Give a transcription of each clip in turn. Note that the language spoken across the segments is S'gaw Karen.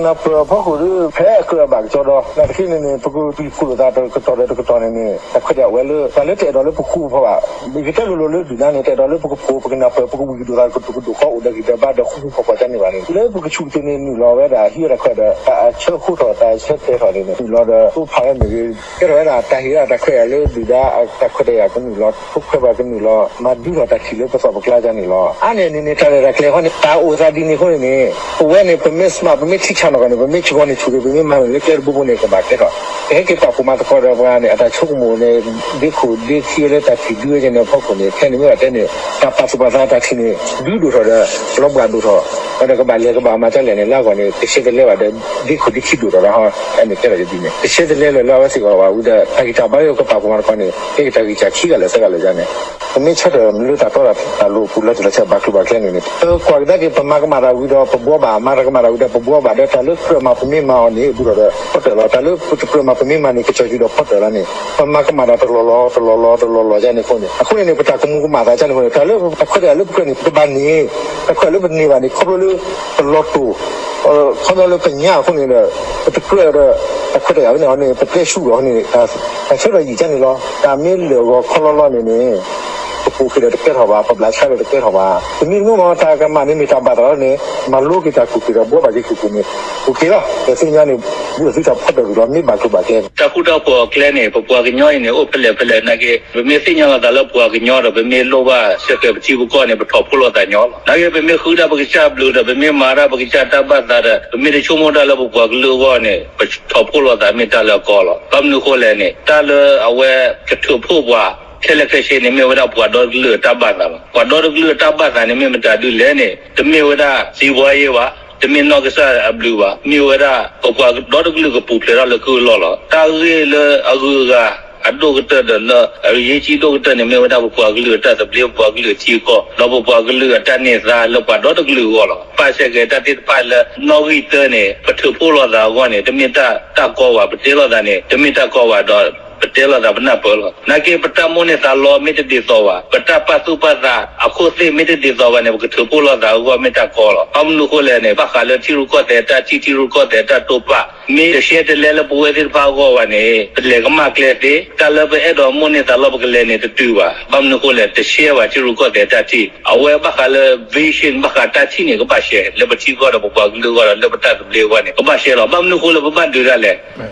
နၢ်ပၢၢ်အဖီခိၣ်ဒီး ဖဲအကြၢးအဘၣ်ကစီဒီး နာ်သက့န့ၣ်န့ၣ် ပကပံာ်ဖုၣ်လိာ်သးတကတီၢ်ဒီးတကတီၢ်န့ၣ်န့ၣ် တၢ်ခွဲးတၢ်ယာ်ဝဲလၢ တၢ်လၢတအဲၣ်ဒိးလၢပဃူပဖိးဘၣ်. ယကတဲလိၤလိၤလၢဒုၣ်ဒါန့ၣ် တအဲၣ်ဒိးလၢပကဖိး ပကနၢ်ပၢၢ် ပကဝံၣ်ကဒိၣ်သးကဒိၣ်ကဒိၣ်ဃီ အိၣ်ဒီးဂံၢ်ဒီးဘါဒီးဃူဃူဖိးဖိးကန့ၣ်ဘၣ်န့ၣ် လၢပကဆူၣ်ကတ့ၢ်န့ၣ် နုာ်လီၤဝဲဒၣ်ဟံးဝဲတၢ်ခွဲးဒီး တၢ်အဆၢဃိထီၣ် တၢ်အဆၢတဲာ်ထီၣ်န့ၣ်န့ၣ် နုာ်လီၤဒီး တိဖးဝဲမ့ၢ်ဂ့ၤ ကဲထီၣ်ဝဲဒၣ်တၢ်ဟ့ၣ်ဒၣ်တၢ်ခွဲးတၢ်ယာ်လၢဒုၣ်ဒါ တၢ်ခွဲးတၢ်ယာ်ကနုာ်လီၤ ဖိခွဲးပှၤကနုာ်လီၤ မၤဒုထီၣ်တၢ်ထံၣ်လၢပသီၣ်ပကျါန့ၣ်လီၤ. အါန့ၢ်န့ၣ်န့ၣ် တၢ်ရဲၣ်တၢ်ကျဲၤဃီန့ၣ် တၢ်အိၣ်သးဒ်န့ၣ်အဃိန့ၣ်န့ၣ် ပဝဲန့ၣ် ပမ့ၢ် smart ပမ့ၢ်ထံဆးနီၢ်ကီၢ်န့ၣ် ပမ့ၢ်ဆှီန့ၣ်ဆူၣ်န့ၣ် ပမ့ၢ်မၤန့ၢ်လၢကျဲတဘိဘိန့ၣ် ကဘၣ်ကဲထီၣ် ကဟဲက့ၤပာ်ဖှိၣ်မၤသကိးဒီးပှၤန့ၣ် အတၢ်ဆိကမိၣ်န့ၣ် ဒ့ခိၣ်ဒ့ခံဝဲလၢတၢ်ထံၣ်ဒုဝဲန့ၣ်အဖီခိၣ်န့ၣ် ခဲန့ၣ်မ့ၢ်ဘၣ်တဲန့ၣ် တၢ်ပာ်သူၣ်ပာ်သးတၢ်ထံၣ်န့ၣ် ဒုဒိၣ်ထီၣ်ဒီး လီၤဘှၣ်ဒိၣ်ထီၣ် ဒီးကဘၣ်လဲၤကဘၣ်မၤဒ်လဲၣ်န့ၣ် လၢအဂီၢ်န့ၣ် တရှဲတလဲဘၣ်ဒီး ဒ့ခိၣ်ဒ့ခံဒိၣ်ထီၣ်ဒီး ဟဲန့ၣ်တဲထီၣ်ဒ်န့ၣ် တရှဲတလဲလၢၤလၢအဝဲစ့ၢ်ကီးဘၣ်ဝံၤဒီး တၢ်ဂံၢ်တၢ်ဘါလၢကပာ်ဖှိၣ်မၤသကိးန့ၣ် ကဲက့ၤတၢ်ဂံၢ်စၢ်ခံဂၤလၢာ်သၢဂၤလၢာ်ယါန့ၣ် ပမ့ၢ်ဆၢထၢၣ်မ့ၢ်လၢတၢ်တီတၢ်လိၤအပူၤလၢတၢ်လီၤဆီဘၣ်ကျိၤဘၣ်ကျဲန့ၣ်န့ၣ် ပကွၢ်ကဒါက့ၤ ပမၤကမၣ်တၢ်ဝံၤဒီးပဘှီဘၣ် မၤတၢ်ကမၣ်တၢ်ဝံၤဒီးပဘှီဘၣ်ဒီး တၢ်လၢကြၢးမၤပမ့ၢ်မၤအီၤန့ၣ် ဘူးထီၣ်ဒီးဖီတၢၣ်လီၤ. တၢ်လၢပတကြၢးမၤပမ့ၢ်မၤန့ၣ် ကစီၣ်ယူၤဒီးဖီတၢၣ်လီၤန့ၣ် ပမၤကမၣ်တၢ်တလီၢ်လီၤ တလီၢ်လီၤ တလီၢ်လီၤယါန့ၣ်အဃိန့ၣ် အဃိန့ၣ်န့ၣ် ပတၢ်ကမူၤကမၣ်သးယါန့ၣ်အဃိန့ၣ် တၢ်လၢတၢ်ခွဲးတၢ်ယာ်လၢပကြၢးန့ၣ် ပကဘၣ်န့ၢ် တၢ်ခွဲးလၢပန့ၢ်ဘၣ်န့ၣ် ခီဖျိလၢ ပလီၤတိာ် ခီဖျိလၢပညါအဃိန့ၣ်ဒီး ပတကြၢးဒီး တၢ်ခွဲးတၢ်ယာ်ဝဲန့ၣ်အီၤန့ၣ် ပတဲဆူၣ်ဒီးန့ၣ် တၢ်ဆၢထီၣ်ယံာ်ကါန့ၣ်လီၤ. တၢ်မ့ၢ်လၢာ်ဂီၤခီလီၤလီၤန့ၣ်န့ၣ် ပပူၤက့ၤဒီးတကဲထီၣ်ဘၣ် ပဘျးဆါဒီးတကဲထီၣ်ဘၣ်. တမံၤတမံၤမ့ၢ်တၢ်ကမၣ်န့ၣ်မ့ၢ်တၢ်ဘၣ်သးလီၤန့ၣ် မၤလိက့ၤတၢ်ကူၣ်က့ၤဒီးဘှီဘၣ်က့ၤကူၣ်က့ၤန့ၣ် ပူၤက့ၤလီၤ. ဒီးသ့ၣ်ညါန့ၣ် ဘူးအသုတၢ်ဖီတၢၣ်ဂ့ၤလီၤ မ့ၢ်ဘၣ်ကျိၤဘၣ်ကျဲ တၢ်ဃူတၢ်ဖိးအကျဲန့ၣ် ပပှၤကညီအံၤန့ၣ် အိၣ်ဖဲလဲၣ်ဖဲလဲၣ်နာ်က့ ပမ့ၢ်သ့ၣ်ညါလီၤသးလၢပှၤကညီဒီး ပမ့ၢ်လိၣ်ဘၣ်စၢၤကဲၤပထံပကီၢ်န့ၣ် ပထီၣ်ဖှိၣ်လိာ်သးညီလီၤ. နာ်က့ ပမ့ၢ်ဃုဒၣ်ပကစၢ်ဘျုးဒီး ပမ့ၢ်မၤဒၣ်ပကစၢ်တၢ်ဘၣ်သးဒီး ပမ့ၢ်တဆိကမိၣ်တၢ်လၢပပှၤကလုာ်အဂီၢ်န့ၣ် ပထီၣ်ဖှိၣ်လိာ်သးမ့ၢ်တၢ်လၢအကီလီၤ. ဘၣ်မနုၤအဃိလဲၣ်န့ၣ် တၢ်လၢအဝဲကထုးဖှိၣ်ပှၤ ခဲလၢာ်ခဲဆ့န့ၣ် မ့ၢ်ဝဲဒၣ်ပှၤဒီတကလုာ်အတၢ်ဘၣ်သးလီၤ. ပှၤဒီတကလုာ်အတၢ်ဘၣ်သးန့ၣ် မ့ၢ်မတၤဒုလဲၣ်န့ၣ် တမ့ၢ်ဝဲဒၣ်စံးဘှါယ့ဘၣ်, တမ့ၢ်နီၢ်ကစၢ်အဘျုးဘၣ်, မ့ၢ်ဝဲဒၣ် ပပှၤဒီတကလုာ်ကပူၤဖျဲးထီၣ်လၢကုၢ်အလီၢ်လီၤ. တၢ်ဂ့ၢ်လၢအဂုၤအဂၤအဒိၣ်ကတၢၢ်ဒီးလၢအယ့ၢ်ကံဒိၣ်ကတၢၢ်န့ၣ် မ့ၢ်ဝဲဒၣ်ပပှၤကလုာ်အတၢ်သဘျ့ ပပှၤကလုာ်အထံအကီၢ် ဒီးပပှၤကလုာ်အတၢ်န့ၢ်သါလၢပှၤဒီတကလုာ်အဂီၢ်လီၤ. ဘၣ်ဆၢကဲၤတၢ်သ့ၣ်တဖၣ်လၢနီၣ်ဂံၢ်တၢန့ၣ် ပထုးဖှိၣ်လိာ်သးအဂီၢ်န့ၣ် တမ့ၢ်တၢ်ကီဘၣ်, ပတဲလိာ်သးန့ၣ် တမ့ၢ်တၢ်ကီဘၣ်ဒီး ပတဲလိာ်သးပနၢ်ပၢၢ်လီၤ. နာ်က့ ပတၢ်မိၣ်န့ၢ်သးလီမ့ၢ်တဒ်သိးဘၣ်, ပတၢ်ပာ်သူၣ်ပာ်သးအခိၣ်သ့ၣ်မ့ၢ်တဒ်သိးဘၣ်န့ၣ် ပကထုးဖှိၣ်လိာ်သးအဂီၢ်မ့ၢ်တၢ်ကီလီၤ. ဘၣ်မနုၤအဃိလဲၣ်န့ၣ် ဘၣ်ဃးလၢထံရူၢ်ကီၢ်သဲးတၢ်ထံၣ် ထံရူၢ်ကီၢ်သဲးတၢ်တိာ်ပာ် မ့ၢ်တရှဲတလဲလၢပဝဲသ့ၣ်တဖၣ်အဂီၢ်ဘၣ်န့ၣ် ပလဲၤကမၣ်ကျဲသ့, တၢ်လၢပအဲၣ်ဒိးမိၣ်န့ၢ်သးလီပကလဲၤန့ၣ်တတုၤဘၣ်. ဘၣ်မနုၤအဃိလဲၣ် တရှဲဘၣ်ထံရူၢ်ကီၢ်သဲးတၢ်ထံၣ်, အဝဲဘၣ်ဃးလၢ vision ဘၣ်ဃးတၢ်ထံၣ်န့ၣ် ကဘၣ်ရှဲ လၢပထံကီၢ်ဒီးပပှၤကလုာ်အဂီၢ်ဒီးလၢပတၢ်သဘျ့အဂီၢ်န့ၣ် ကဘၣ်ရှဲလီၤ. ဘၣ်မနုၤအဃိလၢပဘၣ်ဒုးတၢ်လဲၣ်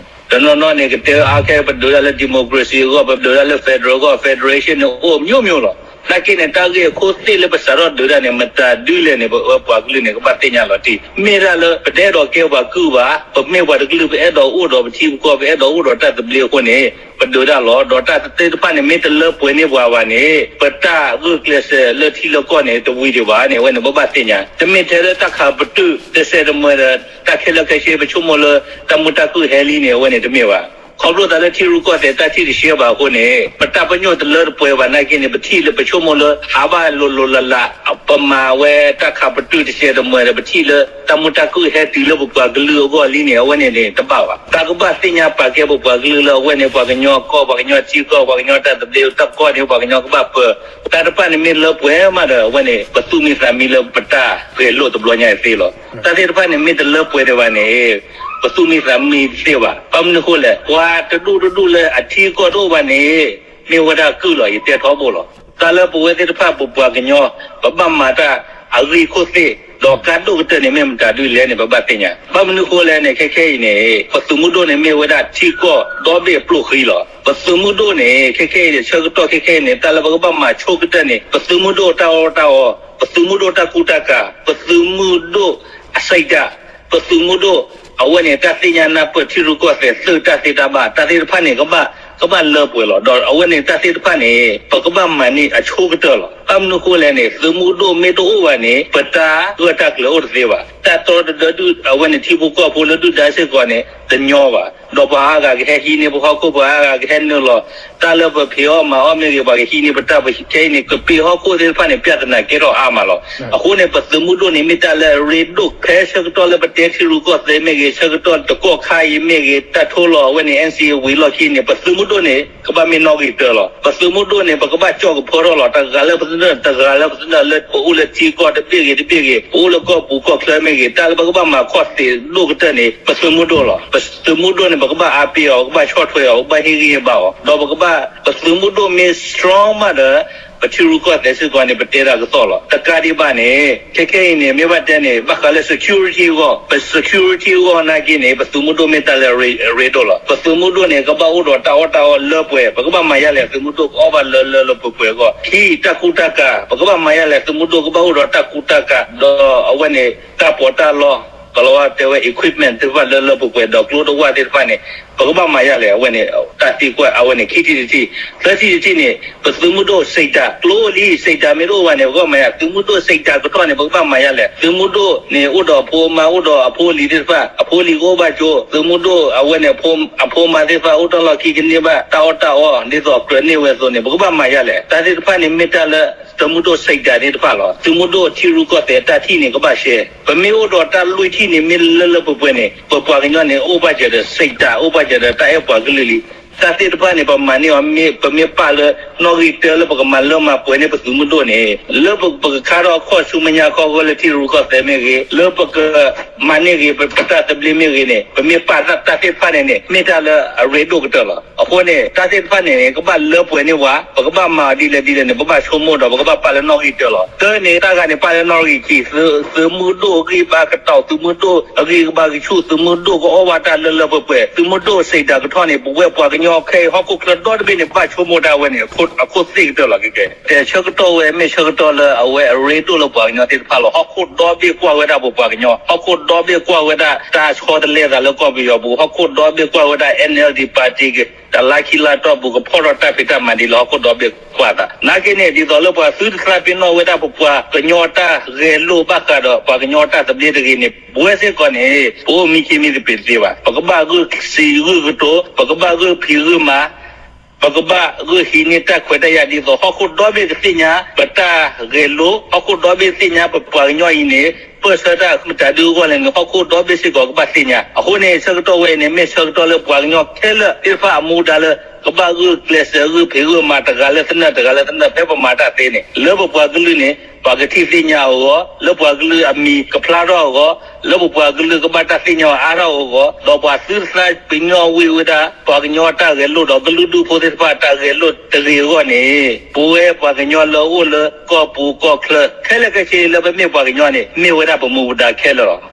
တနီၤနီၤန့ၣ် ကတဲအါခဲ ပဒုးတၢ်လၢ democracy အဂီၢ်, ပဒုးတၢ်လၢ federal အဂီၢ်, federation န့ၣ် အိၣ်မျိုးမျိုးလီၤ. နာ်က့န့ၣ် တၢ်ဂ့ၢ်အခိၣ်သ့ၣ်လၢပစးထီၣ်ဒုးတၢ်န့ၣ် မတၤဒုလဲၣ်န့ၣ် ပဝဲပှၤကလုာ်န့ၣ် ကဘၣ်သ့ၣ်ညါလီၤတံၢ်. မ့ၢ်တၢ်လၢပတအဲၣ်ဒိးကဲပှၤကုၢ်ဘၣ်, ပမ့ၢ်ပှၤတကလုာ် ပအဲၣ်ဒိးအိၣ်ဒီးပထံပကီၢ် ပအဲၣ်ဒိးအိၣ်ဒီးတၢ်သဘျ့အဃိန့ၣ် ပဒုးတၢ်လီၤ. ဒီးတၢ်သ့ၣ်တဖၣ်န့ၣ် မ့ၢ်တလၢပှဲၤန့ၢ်ပှၤဘၣ်န့ၣ် ပတၢ်ဂုာ်ကျဲးစၢးလၢထံလၢကီၢ်န့ၣ် တဝံၤဒံးဘၣ်န့ၣ် အဝဲန့ၣ် ပဘၣ်သ့ၣ်ညါ. တမ့ၢ်ထဲလၢတၢ်ခးပတုာ်တစဲးတမှဲၤဒီး တၢ်ခဲလၢာ်ခဲဆ့ ပဆိကမိၣ်လၢတၢ်မုာ်တၢ်ခုၣ်ဟဲလံန့ၣ် အဝဲန့ၣ်တမ့ၢ်ဘၣ်. ခီဖျိသးလၢထံရူၢ်ကီၢ်သဲးတၢ်ထံၣ်တရှဲဘၣ်အဃိန့ၣ် ပတၢ်ပညိၣ်တလၢတပှဲၤဘၣ်နာ်က့န့ၣ် ပထံၣ်လၢပဆိကမိၣ်လၢဟးဘၣ်လိၤလိၤလးလး ပမၤဝဲတၢ်ခးပတုာ်တစဲးတမှဲၤဒီး ပထံၣ်လၢတၢ်မုာ်တၢ်ခုၣ်ဟဲတုၤလၢပပှၤကလုာ်အဂီၢ်လံန့ၣ် အဝဲန့ၣ်န့ၣ် တဘၣ်ဘၣ်. တၢ်ကဘၣ်သ့ၣ်ညါပာ်ကဲပပှၤကလုာ်လၢအဝဲန့ၣ် ပှၤကညီအကီၢ် ပှၤကညီထံကီၢ် ပှၤကညီတၢ်သဘျ့တၢ်ကီၢ်န့ၣ် ပှၤကညီကဘၣ်ပၢၤ တၢ်တဖၣ်န့ၣ်မ့ၢ်လၢပှဲၤမးဒီး အဝဲန့ၣ် ပသူၣ်မံသးမံလၢပတၢ်ဂဲၤလိာ်တဘျီညါအံၤသ့လီၤ. တၢ်သ့ၣ်တဖၣ်န့ၣ်မ့ၢ်တလၢပှဲၤဒံးဘၣ်န့ၣ် ပသူၣ်မံသးမံသ့ဘၣ်. ဘၣ်မနုၤအဃိလဲၣ် ပှၤတဒူၣ်တဒူၣ်လၢအထံကီၢ်တအိၣ်ဘၣ်န့ၣ် မ့ၢ်ဝဲဒၣ်ကုၢ်လီၤ ယတဲထီဘိလီၤ. တၢ်လၢပဝဲသ့ၣ်တဖၣ်ပပှၤကညီ ပဘၣ်မၤတၢ်အဂ့ၢ်ခိၣ်သ့ၣ် ဒီးကါဒိၣ်ကတၢၢ်န့ၣ်မ့ၢ်မတၤဒုလဲၣ်န့ၣ် ပဘၣ်သ့ၣ်ညါ. ဘၣ်မနုၤအဃိလဲၣ်န့ၣ် ခဲခဲအံၤန့ၣ် ပသုးမုၢ်ဒိၣ်န့ၣ်မ့ၢ်ဝဲဒၣ်ထံကီၢ်ဒီဘ့ၣ်အပျိၢ်ဃံလီၤ. ပသုးမုၢ်ဒိၣ်န့ၣ် ခဲခဲအံၤန့ၣ် ဆၢကတီၢ်ခဲခဲအံၤန့ၣ် တၢ်လၢပကဘၣ်မၤဆိကတၢၢ်န့ၣ် ပသုးမုၢ်ဒိၣ်တၢ်အီၣ်တၢ်အီ, ပသုးမုၢ်ဒိၣ်တၢ်ကူတၢ်ကၤ, ပသုးမုၢ်ဒိၣ်အစိတ်ဓာတ်, ပသုးမုၢ်ဒိၣ် အဝဲန့ၣ် တၢ်သ့ၣ်ညါနၢ်ပၢၢ်ထံရူၢ်ကီၢ်သဲးသုးတၢ်သ့တၢ်ဘၣ် တၢ်သ့ၣ်တဖၣ်န့ၣ် ကဘၣ်လၢပှဲၤလီၤ. ဒီးအဝဲန့ၣ်တၢ်သ့ၣ်တဖၣ်န့ၣ် ပကဘၣ်မၤန့ၢ်အဆိကတၢၢ်လီၤ. ဘၣ်မနုၤအဃိလဲၣ်န့ၣ် သုးမုၢ်ဒိၣ်မ့ၢ်တအိၣ်ဘၣ်န့ၣ် ပတၢ်ဂၢၢ်တၢ်ကျၢၤအိၣ်တသ့ဘၣ်. တၢ်တီတဒၢဒုၣ် အဝဲန့ၣ်ထံဖိကီၢ်ဖိလၢဒုၣ်ဒါစ့ၢ်ကီးန့ၣ် တညီဘၣ်. ဒီးပှၤအါဂၤကဟဲဟံးန့ၢ်ပဟီၣ်ခိၣ် ပှၤအါဂၤကဟဲနုာ်လီၤ တၢ်လၢပဖံးအီၣ်မၤအီၣ်မ့ၢ်ဂ့ၤ ပှၤကဟံးန့ၢ်ပတၢ် ပခဲအံၤန့ၣ် ကပ့ၤဟီၣ်ခိၣ်သ့ၣ်တဖၣ်န့ၣ် ပြဿနာကဲထီၣ်အါမးလီၤ. အဃိန့ၣ် ပသုးမုၢ်ဒိၣ်န့ၣ်မ့ၢ်တၢ်လၢအရ့ဒိၣ် ဖဲဆၢကတီၢ်လၢပတဲထံရူၢ်ကီၢ်သဲးမ့ၢ်ဂ့ၤ ဆၢကတီၢ်တကီၢ်ခါအံၤမ့ၢ်ဂ့ၤ တၢ်ထိလီၤအဝဲန့ၣ် NCA ဝံၤလီၢ်ခံန့ၣ် ပသုးမုၢ်ဒိၣ်န့ၣ် ကဘၣ်မ့ၢ်နီၣ်ဂံၢ်တၢလီၤ. ပသုးမုၢ်ဒိၣ်န့ၣ် ပကဘၣ်ကၠီၣ်ကဖၢထီၣ်လီၤ. တဂၤလၢ ပသုတနၢၤတဂၤလၢပသုတနၢၤလၢပအိၣ်လၢထံကီၢ်တဘ့ၣ်ဂ့ၤတဘ့ၣ်ဂ့ၤ, ပအိၣ်လၢကီၢ်ပူၤကီၢ်ချၢမ့ၢ်ဂ့ၤ, တၢ်လၢပကဘၣ်မၤခီၣ်သ့ၣ်ဒိၣ်ကတၢၢ်န့ၣ် ပသုးမုၢ်ဒိၣ်လီၤ. ပသုးမုၢ်ဒိၣ်န့ၣ် ပကဘၣ်အါပ့ၤအီၤ, ပကဘၣ်ဆီၣ်ထွဲအီၤ, ပကဘၣ်ဟ့ၣ်ဂံၢ်ဟ့ၣ်ဘါအီၤ, ဒီးပကဘၣ် ပသုးမုၢ်ဒိၣ်မ့ၢ် strong မးဒီး ပထံရူၢ်ကီၢ်သဲးစ့ၢ်ကီးန့ၣ် ပတဲတၢ်ကသီၣ်လီၤ. တကးဒံးဘၣ်န့ၣ် ခဲခဲအံၤန့ၣ် မ့ၢ်ဘၣ်တဲန့ၣ် ဘၣ်ဃးလၢ security အဂီၢ်, ပ security အဂီၢ်နာ်က့န့ၣ် ပသုးမုၢ်ဒိၣ်မ့ၢ်တၢ်လၢအရ့ဒိၣ်လီၤ. ပသုးမုၢ်ဒိၣ်န့ၣ် ကဘၣ်အိၣ်ဒီးတၢ်အီၣ်တၢ်အီလၢပှဲၤ, ပကဘၣ်မၤယါလဲၣ် သုးမုၢ်ဒိၣ်ကအီၣ်ဘၣ်လၢလၢလၢပှဲၤပှဲၤအဂီၢ်, ခံ တၢ်ကူတၢ်ကၤ, ပကဘၣ်မၤယါလဲၣ် သုးမုၢ်ဒိၣ်ကဘၣ်အိၣ်ဒီးတၢ်ကူတၢ်ကၤ, ဒီးအဝဲန့ၣ် တၢ်ပီးတၢ်လီ ကလီၤဝါတဲဝဲ equipment သ့ၣ်တဖၣ်လၢလၢပှဲၤပှဲၤ ဒီးကျိတဝၢ်သ့ၣ်တဖၣ်န့ၣ် ပကဘၣ်မၤယါလဲၣ် အဝဲန့ၣ် တၢ်သံကွၢ်အဝဲန့ၣ် ခံထံၣ်တထံၣ်, သၢထံၣ်တထံၣ်န့ၣ် ပသုးမုၢ်ဒိၣ် စံးတၢ် ကျိလံ စံးတၢ်မ့ၢ်တအိၣ်ဘၣ်န့ၣ် ပကဘၣ်မၤယါ, သုးမုၢ်ဒိၣ် စံးတၢ် ကထီၣ်န့ၣ် ပကဘၣ်မၤယါလဲၣ်, သုးမုၢ်ဒိၣ်န့ၣ် အိၣ်ဒီးအဖိအမါ အိၣ်ဒီးအဖိအလံၤသ့ၣ်တဖၣ်, အဖိအလံၤကအိၣ်ဘၣ်ကၠိ, သုးမုၢ်ဒိၣ်အဝဲန့ၣ် အဖိအမါသ့ၣ်တဖၣ် အိၣ်တ့ၢ်လီၢ်ခံကန့ၢ်ဘၣ် တၢ်အီၣ်တၢ်အီ ဒ်သိးကြၢးန့ၢ်ဝဲအသိးန့ၣ် ပကဘၣ်မၤယါလဲၣ်, တၢ်သ့ၣ်တဖၣ်န့ၣ်မ့ၢ်တၢ်လၢ သုးမုၢ်ဒိၣ် စံးတၢ် သ့ၣ်တဖၣ်လီၤ. သုးမုၢ်ဒိၣ်ထံရူၢ်ကီၢ်သဲးတၢ်ထံၣ်န့ၣ် ကဘၣ်ရှဲ ပမ့ၢ်အိၣ်ဒီးတၢ်လွံၢ်ထံၣ်န့ၣ် မ့ၢ်လၢလၢပှဲၤပှဲၤန့ၣ် ပပှၤကညီန့ၣ် အိၣ်ဘၣ်စၢၤဒီး စံးတၢ် အိၣ်ဘၣ်စၢၤဒီး တၢ်အဲၣ်ပှၤကလုာ်လံ. တၢ်သ့ၣ်တဖၣ်န့ၣ် ပမၤန့ၢ်အီၤ မ့ၢ်ပမ့ၢ်ပာ်လၢ နီၣ်ဂံၢ်တၢလၢပကမၤလၢမၤပှဲၤန့ၢ်ပသုးမုၢ်ဒိၣ်န့ၣ် လၢပကခါထီၣ်အခီၣ်ဆူမဲာ်ညါခီဂီၢ်လၢထံရူၢ်ကီၢ်သဲးမ့ၢ်ဂ့ၤ, လၢပကမၤန့ၢ်ဂ့ၤ ပတၢ်သဘျ့မ့ၢ်ဂ့ၤန့ၣ် ပမ့ၢ်ပာ်တၢ်သ့ၣ်တဖၣ်န့ၣ်န့ၣ် မ့ၢ်တၢ်လၢအရ့ဒိၣ်ကတၢၢ်လီၤ. အဃိန့ၣ် တၢ်သ့ၣ်တဖၣ်န့ၣ်န့ၣ် ကဘၣ်လၢပှဲၤန့ၢ်ဝဲ, ပကဘၣ်မၤအီၤဒ်လဲၣ်ဒ်လဲၣ်န့ၣ် ပဘၣ်ဆိကမိၣ်ဒီး ပကဘၣ်ပာ်လၢနီၣ်ဂံၢ်တၢလီၤ. တၢ်န့ၣ် တၢ်ဂၤန့ၣ် ပာ်လၢနီၣ်ဂံၢ်ခံ, သုးမုၢ်ဒိၣ်အဂံၢ်ဘါကတီၢ်, သုးမုၢ်ဒိၣ်အဂံၢ်ကဘါကဆူၣ်, သုးမုၢ်ဒိၣ်ကအီၣ်ဘၣ်တၢ်လၢလၢပှဲၤပှဲၤ, သုးမုၢ်ဒိၣ် စံးတၢ် ကထီၣ်န့ၣ် ပဝဲပှၤကညီခဲအံၤ ဟီၣ်ခိၣ်ချၢဒီတဘ့ၣ်န့ၣ် ဘၣ်ဆိကမိၣ်တၢ်ဝဲန့ၣ် အခိၣ်သ့ၣ်ကတၢၢ်လီၤ. ကဲ ကဲ တဲဆၢကတီၢ်ဝဲ မ့ၢ်ဆၢကတီၢ်လၢအဝဲအရ့ဒိၣ်လၢပှၤကညီသ့ၣ်တဖၣ်လီၤ. ဟီၣ်ခိၣ်ဒီဘ့ၣ်ကွၢ်ဝဲဒၣ်ပပှၤကညီ, ဟီၣ်ခိၣ်ဒီဘ့ၣ်ကွၢ်ဝဲဒၣ် တၢ်ဆီတလဲသးလၢကီၢ်ပယီၤပူၤ, ဟီၣ်ခိၣ်ဒီဘ့ၣ်ကွၢ်ဝဲဒၣ် NLD party တၢ်လၢခံလါတီၢ်ပူၤ ကဖီၣ်ထီၣ်တၢ်ဖံးတၢ်မၤဒ်လဲၣ် ဟီၣ်ခိၣ်ဒီဘ့ၣ်ကွၢ်သး. နာ်က့န့ၣ် ဒ်သိးလၢပှၤသုတသးပ့ၤနီၣ်ဝဲဒၣ် ပပှၤကညီတၢ်ဂဲၤလိာ်ဘၣ်ဃးဒီး ပှၤကညီတၢ်သဘျ့တဂ့ၤန့ၣ် ပဝဲစ့ၢ်ကီးန့ၣ် ပအိၣ်မံခ့မံသပ့ၤတသ့ဘၣ်. ပကဘၣ်ဂုာ်စံးဂုာ်ကတိၤ, ပကဘၣ်ဂုာ်ဖံးဂုာ်မၤ, ပကဘၣ်ဂုာ်ဟံးန့ၢ်တၢ်ခွဲးတၢ်ယာ် ဒ်သိးဟီၣ်ခိၣ်ဒီဘ့ၣ်ကသ့ၣ်ညါ ပတၢ်ဂဲၤလိာ်, ဟီၣ်ခိၣ်ဒီဘ့ၣ်သ့ၣ်ညါ ပပှၤကညီအံၤန့ၣ် ပၢၢ်ဆၢတၢ်မတၤဒုအဂီၢ်လဲၣ်န့ၣ် ဟီၣ်ခိၣ်ဒီဘ့ၣ်စ့ၢ်ကီးကဘၣ်သ့ၣ်ညါ. အဃိန့ၣ် ဆၢကတီၢ်ဝဲအံၤန့ၣ် မ့ၢ်ဆၢကတီၢ်လၢပှၤကညီခဲလၢာ်သ့ၣ်တဖၣ်အမူဒါလၢ ကဘၣ်ဂုာ်ကျဲးစၢးဂုာ်ဖံးဂုာ်မၤ တဂၤလၢသနၢၣ် တဂၤလၢသနၢၣ် ဖဲပမၤတၢ်သ့န့ၣ် လၢပပှၤကလုာ်န့ၣ် ပှၤကထံၣ်သ့ၣ်ညါအဂီၢ်, လၢပှၤကလုာ်အမံၤကဖျါထီၣ်အဂီၢ်, လၢပပှၤကလုာ်ကဘၣ်တၢ်သ့ၣ်ညါအါထီၣ်အဂီၢ်, ဒီးပှၤသုတသးပ့ၤနီၣ်ဝံၤဝဲဒၣ် ပှၤကညီတၢ်ဂဲၤလိာ်ဒီး ကလုာ်ဒူၣ်ဖိသ့ၣ်တဖၣ်တၢ်ဂဲၤလိာ်တဂ့ၤအဂီၢ်န့ၣ် ပဝဲပှၤကညီလၢအအိၣ်လၢကီၢ်ပူၤကီၢ်ချၢ ခဲလၢာ်ခဲဆ့လၢပမ့ၢ်ပှၤကညီန့ၣ် မ့ၢ်ဝဲဒၣ်ပမူပဒါခဲလၢာ်လီၤ.